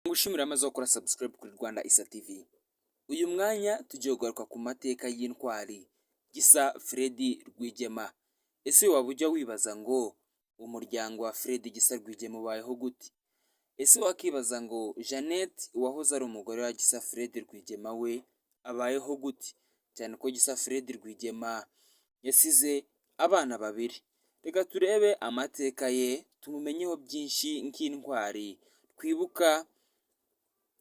Ngushimire amaze gukora subscribe kuri Rwanda Isa TV. Uyu mwanya tugiye kugaruka ku mateka y'intwari Gisa Fred Rwigema. Ese waba ujya wibaza ngo umuryango wa Fred Gisa Rwigema ubayeho gute? Ese wakibaza ngo Jeannette uwahoze ari umugore wa Gisa Fred Rwigema we abayeho gute? Cyane ko Gisa Fred Rwigema yasize abana babiri. Reka turebe amateka ye, tumumenyeho byinshi nk'intwari twibuka,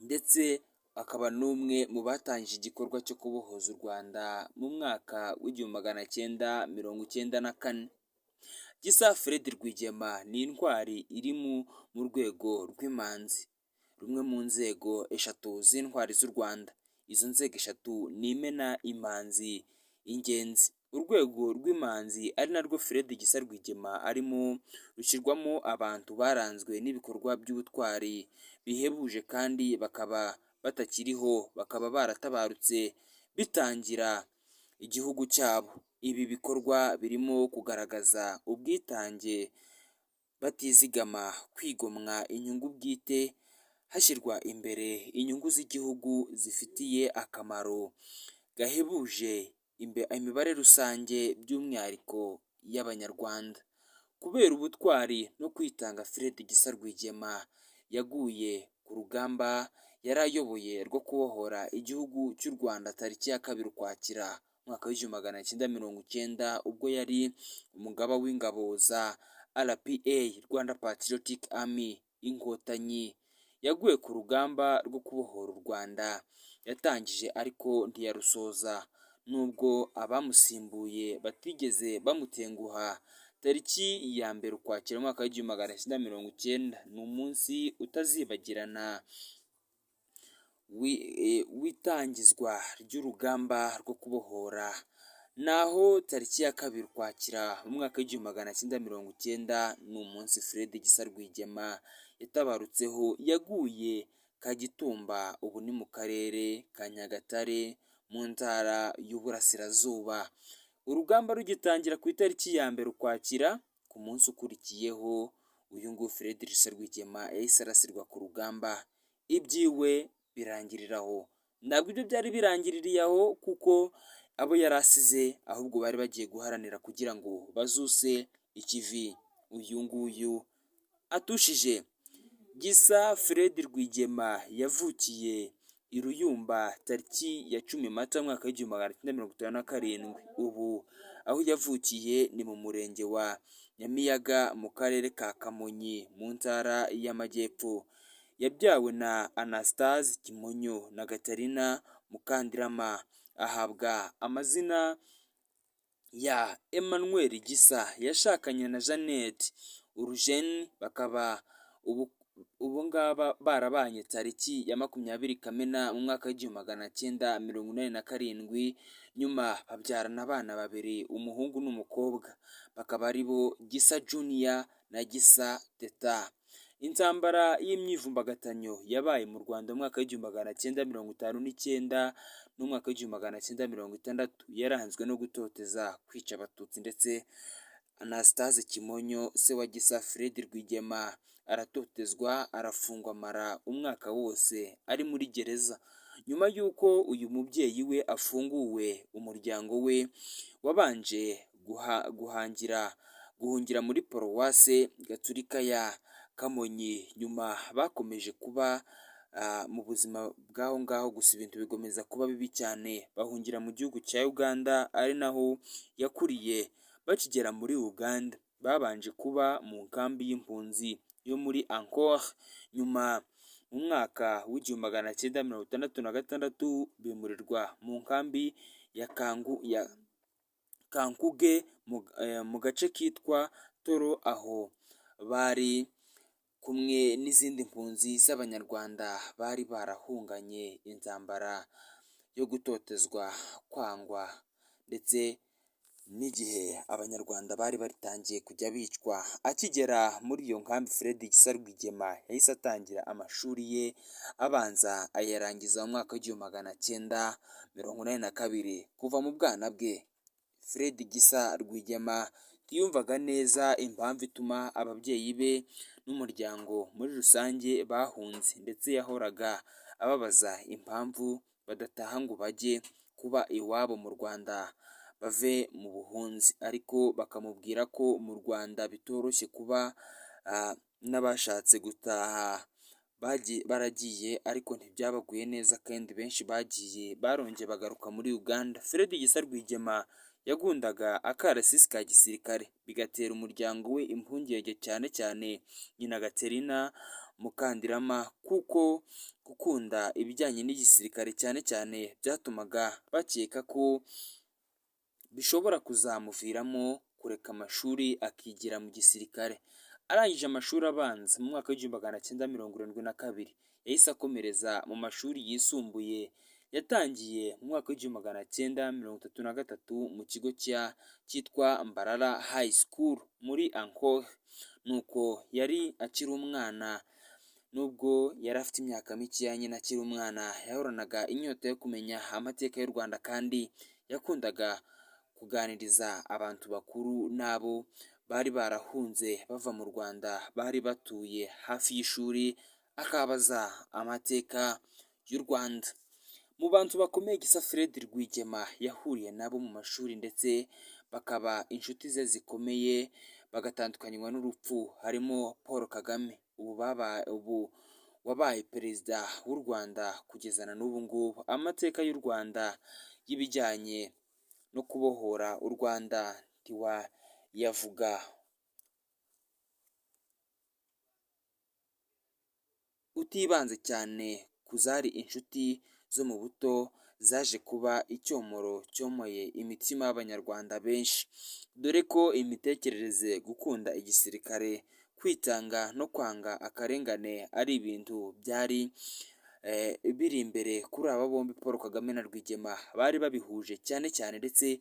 ndetse akaba n'umwe mu batangije igikorwa cyo kubohoza u Rwanda mu mwaka w'1994. Gisa Fred Rwigema ni intwari iri mu rwego rw'Imanzi, rumwe mu nzego eshatu z'intwari z'u Rwanda. Izo nzego eshatu ni Imena, Imanzi, Ingenzi. Urwego rw'Imanzi, ari narwo Fred Gisa Rwigema arimo, rushyirwamo abantu baranzwe n'ibikorwa by'ubutwari bihebuje kandi bakaba batakiriho, bakaba baratabarutse bitangira igihugu cyabo. Ibi bikorwa birimo kugaragaza ubwitange batizigama, kwigomwa inyungu bwite hashyirwa imbere inyungu z'igihugu zifitiye akamaro gahebuje imibare rusange, by'umwihariko y'Abanyarwanda. Kubera ubutwari no kwitanga, Fred Gisa Rwigema yaguye ku rugamba yari ayoboye rwo kubohora igihugu cy'u Rwanda tariki ya 2 Ukwakira umwaka w'1990, ubwo yari umugaba w'ingabo za RPA, Rwanda Patriotic Army, Inkotanyi. Yaguye ku rugamba rwo kubohora u Rwanda yatangije, ariko ntiyarusoza, nubwo abamusimbuye batigeze bamutenguha. Tariki ya 1 Ukwakira umwaka w'1990 ni umunsi utazibagirana w'itangizwa ry'urugamba rwo kubohora. Naho tariki ya 2 Ukwakira mu mwaka w'1990 ni umunsi Fred Gisa Rwigema yatabarutseho. Yaguye Kagitumba, ubu ni mu karere ka Nyagatare mu ntara y'Uburasirazuba. Urugamba rugitangira ku itariki ya 1 Ukwakira, ku munsi ukurikiyeho uyu nguyu Fred Gisa Rwigema yahise arasirwa ku rugamba, ibyiwe birangirira aho. Ntabwo ibyo byari birangiririye aho, kuko abo yari asize ahubwo bari bagiye guharanira kugira ngo bazuse ikivi uyu nguyu atushije. Gisa Fred Rwigema yavukiye i Ruyumba tariki ya 10 Mata mwaka w'1957. Ubu aho yavukiye ni mu murenge wa Nyamiyaga mu karere ka Kamonyi mu ntara y'Amajyepfo. Yabyawe na Anastase Kimonyo na Gatarina Mukandirama, ahabwa amazina ya Emmanuel Gisa. Yashakanye na Jeannette Urujeni, bakaba ubu ngaba barabanye tariki ya 20 Kamena mu mwaka w'1987, nyuma babyarana abana babiri, umuhungu n'umukobwa, bakaba ari bo Gisa Junior na Gisa Teta. Intambara y'imyivumbagatanyo yabaye mu Rwanda mu mwaka w'1959 n'umwaka w'1960 yaranzwe no gutoteza, kwica Abatutsi, ndetse Anastase Kimonyo, se wa Gisa Fred Rwigema, aratotezwa, arafungwa, amara umwaka wose ari muri gereza. Nyuma y'uko uyu mubyeyi we afunguwe, umuryango we wabanje guhungira muri Paruwase Gatulika ya Kamonyi. Nyuma bakomeje kuba mu buzima bw'aho ngaho, gusa ibintu bikomeza kuba bibi cyane, bahungira mu gihugu cya Uganda, ari naho yakuriye. Bakigera muri Uganda babanje kuba mu nkambi y'impunzi yo muri Ankole, nyuma mu mwaka w'1966 bimurirwa mu nkambi ya Kankuge mu gace kitwa Toro, aho bari kumwe n'izindi mpunzi z'Abanyarwanda bari barahunganye intambara yo gutotezwa, kwangwa, ndetse n'igihe Abanyarwanda bari batangiye kujya bicwa. Akigera muri iyo nkambi, Fred Gisa Rwigema yahise atangira amashuri ye abanza, ayarangiza mu mwaka w'1982. Kuva mu bwana bwe, Fred Gisa Rwigema Ntiyumvaga neza impamvu ituma ababyeyi be n'umuryango muri rusange bahunze, ndetse yahoraga ababaza impamvu badataha ngo bajye kuba iwabo mu Rwanda bave mu buhunzi, ariko bakamubwira ko mu Rwanda bitoroshye kuba n'abashatse gutaha baragiye ariko ntibyabaguye neza, kandi benshi bagiye barongeye bagaruka muri Uganda. Fred Gisa Rwigema yakundaga akarasisi ka gisirikare, bigatera umuryango we impungenge, cyane cyane nyina Gaterina Mukandirama, kuko gukunda ibijyanye n'igisirikare cyane cyane byatumaga bakeka ko bishobora kuzamuviramo kureka amashuri akigira mu gisirikare. Arangije amashuri abanza mu mwaka w'1972, yahise akomereza mu mashuri yisumbuye yatangiye mu mwaka w'1933 mu kigo cyitwa Mbarara High School muri Ankole. Nuko yari akiri umwana, nubwo yari afite imyaka mikeya nyine akiri umwana, yahoranaga inyota yo kumenya amateka y'u Rwanda, kandi yakundaga kuganiriza abantu bakuru n'abo bari barahunze bava mu Rwanda bari batuye hafi y'ishuri, akabaza amateka y'u Rwanda. Mu bantu bakomeye Gisa Fred Rwigema yahuriye nabo mu mashuri ndetse bakaba inshuti ze zikomeye bagatandukanywa n'urupfu, harimo Paul Kagame ubu wabaye perezida w'u Rwanda kugeza na n'ubu ngubu. Amateka y'u Rwanda y'ibijyanye no kubohora u Rwanda ntiwayavuga utibanze cyane ku zari inshuti zo mu buto zaje kuba icyomoro cyomoye imitima y'Abanyarwanda benshi, dore ko imitekerereze, gukunda igisirikare, kwitanga no kwanga akarengane ari ibintu byari biri imbere kuri aba bombi. Paul Kagame na Rwigema bari babihuje cyane cyane, ndetse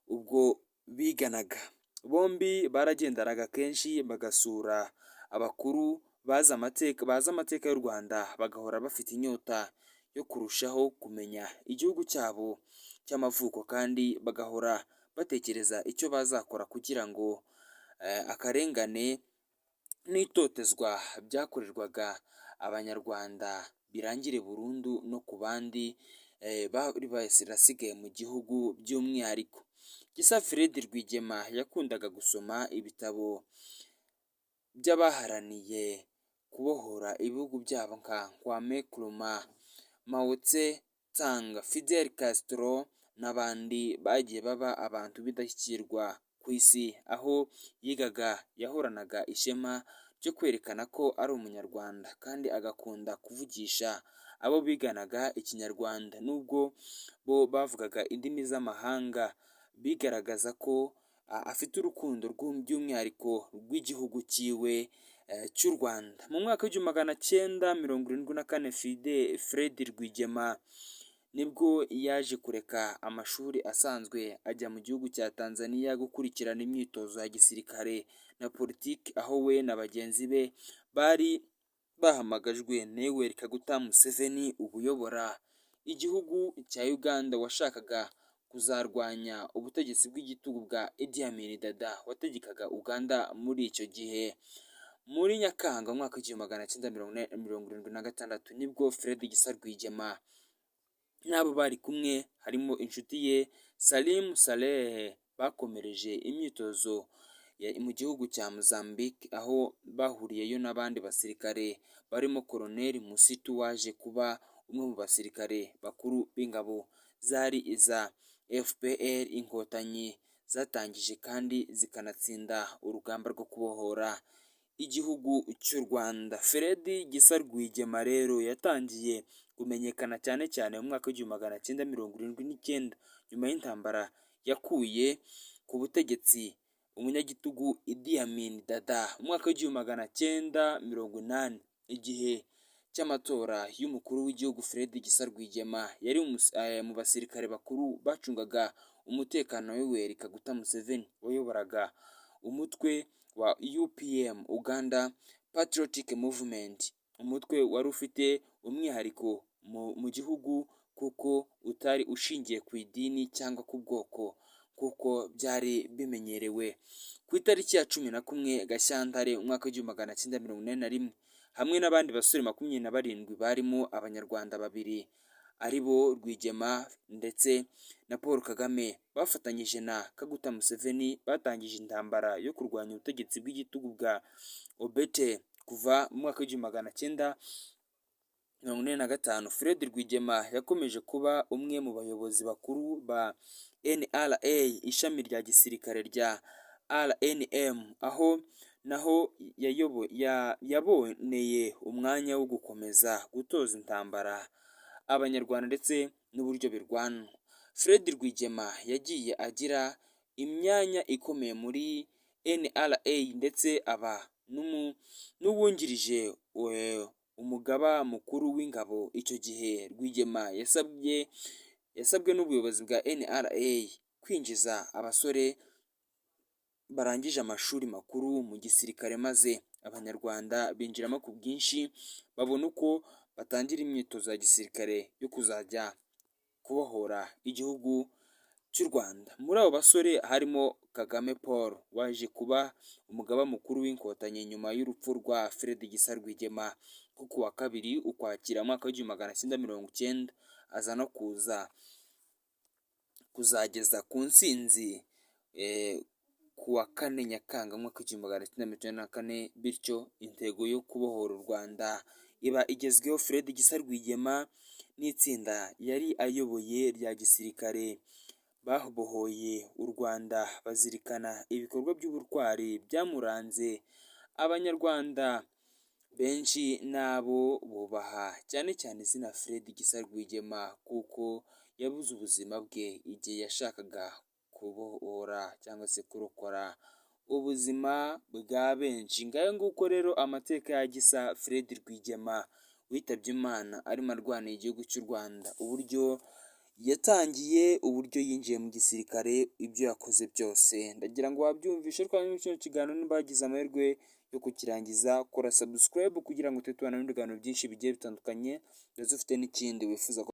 ubwo biganaga bombi baragendanaga kenshi bagasura abakuru bazi amateka y'u Rwanda, bagahora bafite inyota yo kurushaho kumenya igihugu cyabo cy'amavuko, kandi bagahora batekereza icyo bazakora kugira ngo akarengane n'itotezwa byakorerwaga Abanyarwanda birangire burundu, no ku bandi bari barasigaye mu gihugu by'umwihariko. Gisa Fred Rwigema yakundaga gusoma ibitabo by'abaharaniye kubohora ibihugu byabo nka Kwame Nkrumah, Mao Tse-tung, Fidel Castro n'abandi bagiye baba abantu b'indashyikirwa ku isi. Aho yigaga yahoranaga ishema ryo kwerekana ko ari Umunyarwanda, kandi agakunda kuvugisha abo biganaga Ikinyarwanda nubwo bo bavugaga indimi z'amahanga, bigaragaza ko afite urukundo by'umwihariko rw'igihugu cyiwe cy'u Rwanda. Mu mwaka w'1974 Fred Rwigema nibwo yaje kureka amashuri asanzwe ajya mu gihugu cya Tanzania gukurikirana imyitozo ya gisirikare na politiki, aho we na bagenzi be bari bahamagajwe na Yoweri Kaguta Museveni uyobora igihugu cya Uganda, washakaga kuzarwanya ubutegetsi bw'igitugu bwa Idi Amin Dada wategekaga Uganda muri icyo gihe. Muri Nyakanga mu mwaka w'1976 nibwo Fred Gisa Rwigema n'abo bari kumwe harimo inshuti ye Salim Saleh bakomereje imyitozo mu gihugu cya Mozambique, aho bahuriyeyo n'abandi basirikare barimo Colonel Musitu waje kuba umwe mu basirikare bakuru b'ingabo zari iza FPR Inkotanyi zatangije kandi zikanatsinda urugamba rwo kubohora igihugu cy'u Rwanda. Fred Gisa Rwigema rero yatangiye kumenyekana cyane cyane mu mwaka w'1979 nyuma y'intambara yakuye ku butegetsi umunyagitugu Idi Amin Dada. Mu mwaka w'1980 igihe cy'amatora y'umukuru w'igihugu, Fred Gisa Rwigema yari mu basirikare bakuru bacungaga umutekano wa Yoweri Kaguta Museveni wayoboraga umutwe wa UPM, Uganda Patriotic Movement, umutwe wari ufite umwihariko mu gihugu kuko utari ushingiye ku idini cyangwa ku bwoko. kuko byari bimenyerewe. Ku itariki ya 11 Gashyantare umwaka w'1981, hamwe n'abandi basore 27 barimo Abanyarwanda babiri aribo Rwigema ndetse na Paul Kagame, bafatanyije na Kaguta Museveni batangije intambara yo kurwanya ubutegetsi bw'igitugu bwa Obote kuva mu mwaka w'1985. Fred Rwigema yakomeje kuba umwe mu bayobozi bakuru ba NRA, ishami rya gisirikare rya RNM, aho naho yaboneye umwanya wo gukomeza gutoza intambara Abanyarwanda ndetse n'uburyo birwanwa. Fred Rwigema yagiye agira imyanya ikomeye muri NRA, ndetse aba n'uwungirije umugaba mukuru w'ingabo. Icyo gihe Rwigema yasabwe n'ubuyobozi bwa NRA kwinjiza abasore barangije amashuri makuru mu gisirikare, maze Abanyarwanda binjiramo ku bwinshi, babona uko batangira imyitozo ya gisirikare yo kuzajya kubohora igihugu cy'u Rwanda. Muri abo basore harimo Kagame Paul, waje kuba umugaba mukuru w'Inkotanyi nyuma y'urupfu rwa Fred Gisa Rwigema rwo ku wa 2 Ukwakira mwaka w'1990, aza no kuza kuzageza ku ntsinzi ku wa 4 Nyakanga umwaka w'1994, bityo intego yo kubohora u Rwanda iba igezweho. Fred Gisa Rwigema n'itsinda yari ayoboye rya gisirikare babohoye u Rwanda bazirikana ibikorwa by'ubutwari byamuranze. Abanyarwanda benshi n'abo bubaha cyane cyane izina Fred Gisa Rwigema, kuko yabuze ubuzima bwe igihe yashakaga kubohora cyangwa se kurokora ubuzima bwa benshi. Ngayo nguko rero amateka ya Gisa Fred Rwigema witabye Imana arimo arwanira igihugu cy'u Rwanda, uburyo yatangiye, uburyo yinjiye mu gisirikare, ibyo yakoze byose. Ndagira ngo wabyumvishe. Twari kino kiganiro, niba wagize amahirwe yo kukirangiza, kora subscribe kugira ngo tujye tubana mu biganiro byinshi bigiye bitandukanye, ndetse ufite n'ikindi wifuza ko